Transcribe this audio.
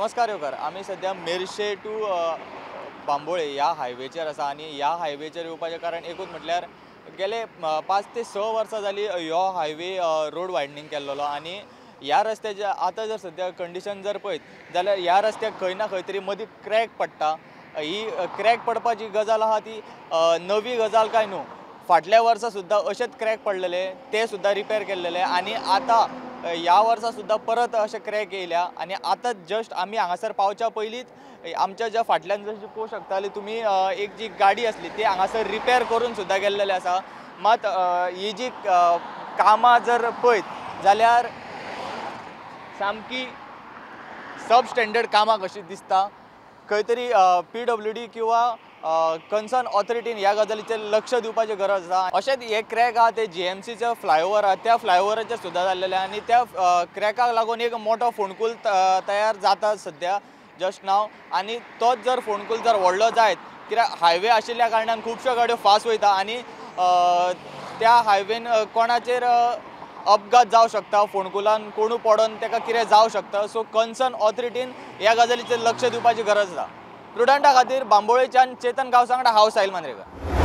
नमस्कार येवकार. आमी सद्या मेरशे टू बांबोळे ह्या हायवेचेर आसा आनी ह्या हायवेचेर येवपाचें कारण एकूच म्हटल्यार गेले 5 ते 6 वर्सां जाली ह्यो हायवे रोड वायडनींग केल्लो आनी ह्या रस्त्याचे आतां जर सद्या कंडिशन जर पळयत जाल्यार ह्या रस्त्याक खंय ना खंय तरी मदीं क्रॅक पडटा. ही क्रॅक पडपाची गजाल आहा ती नवी गजाल काय न्हू. फाटल्या वर्सा सुद्दां अशेंच क्रॅक पडलेले ते सुद्दां रिपेर केल्लेले आनी आतां ह्या वर्सा सुद्दां परत अशें क्रॅक येयल्या आनी आतां जस्ट आमी हांगासर पावच्या पयलींच आमच्या ज्या फाटल्यान जशी पळोवंक शकताली तुमी एक जी गाडी आसली ती हांगासर रिपेर करून सुद्दां गेल्लेली आसा. मात ही जी कामां जर पळयत जाल्यार सामकी सब स्टँडर्ड कामां कशी दिसता. खंय तरी PWD किंवा कन्सर्न ऑथॉरिटीन ह्या गजालीचेर लक्ष दिवपाची गरज आसा. अशेंच हे क्रॅक आहा ते GMCचो फ्लायओवर आहा त्या फ्लायओवराचेर सुद्दां जाल्लेले आनी त्या क्रॅकाक लागून एक मोठो फोंडकूल तयार जाता सद्या जस्ट नाव. आनी तोच जर फोंडकूल जर व्हडलो जायत कित्याक हायवे आशिल्ल्या कारणान खुबश्यो गाडयो फास्ट वयता आनी त्या हायवेन कोणाचेर अपघात जावं शकता, फोंडकुलान कोणू पडोन ताका कितें जावं शकता. सो कन्सर्न ऑथॉरिटीन ह्या गजालीचेर लक्ष दिवपाची गरज आसा. प्रुडंटा खातीर बांबोळेच्यान चेतन गांवसा वांगडा हांव साहिल मांद्रेकर.